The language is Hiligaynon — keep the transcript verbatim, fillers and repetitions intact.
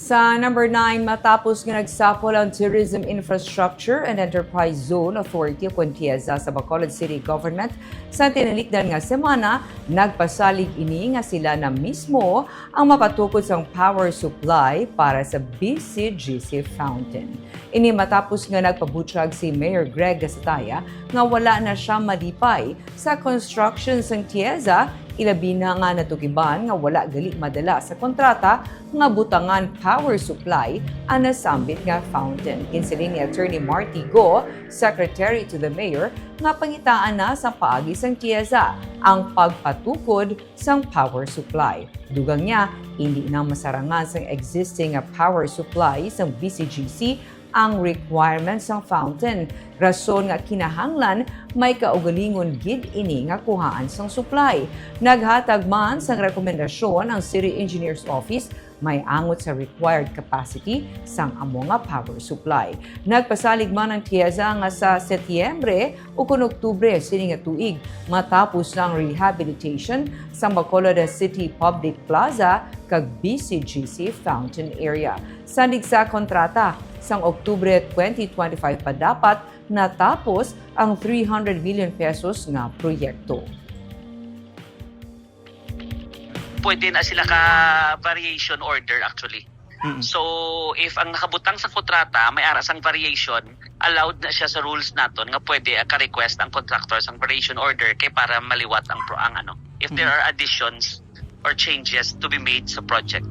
Sa number nine, matapos nga nagsapol ang Tourism Infrastructure and Enterprise Zone Authority o kon TIEZA sa Bacolod City Government sa tinalikdan nga semana, nagpasalig ini nga sila na mismo ang mapatukod sang power supply para sa B C G C fountain. Ini matapos nga nagpabutyag si Mayor Greg Gasataya nga wala na siya malipay sa construction sang TIEZA, ilabi na nga natukiban nga wala gali madala sa kontrata nga butangan power supply ang nasambit nga fountain. Ginsiling ni Attorney Marty Go, Secretary to the Mayor, nga pangitaan na sa paagi sang TIEZA ang pagpatukod sang power supply. Dugang niya, hindi na masarangan sang existing nga power supply sang B C G C ang requirements sang fountain, rason nga kinahanglan may kaugalingon gid ini nga kuhaan sang supply. Naghatag man sang rekomendasyon ang City Engineer's Office may angot sa required capacity sang amo nga power supply. Nagpasalig man ang TIEZA nga sa Setyembre o kon Oktubre sini nga tuig, matapos na ang rehabilitation sang Bacolod City Public Plaza kag B C G C Fountain Area. Sandig sa kontrata, sang Oktubre twenty twenty-five pa dapat natapos ang three hundred million pesos nga proyekto. Pwede na sila ka variation order actually. Mm. So, if ang nakabutang sa kontrata may ara sang variation, allowed na siya sa rules naton nga pwede ka request ang contractor sang variation order kay para maliwat ang pro ang ano. If there are additions or changes to be made sa project.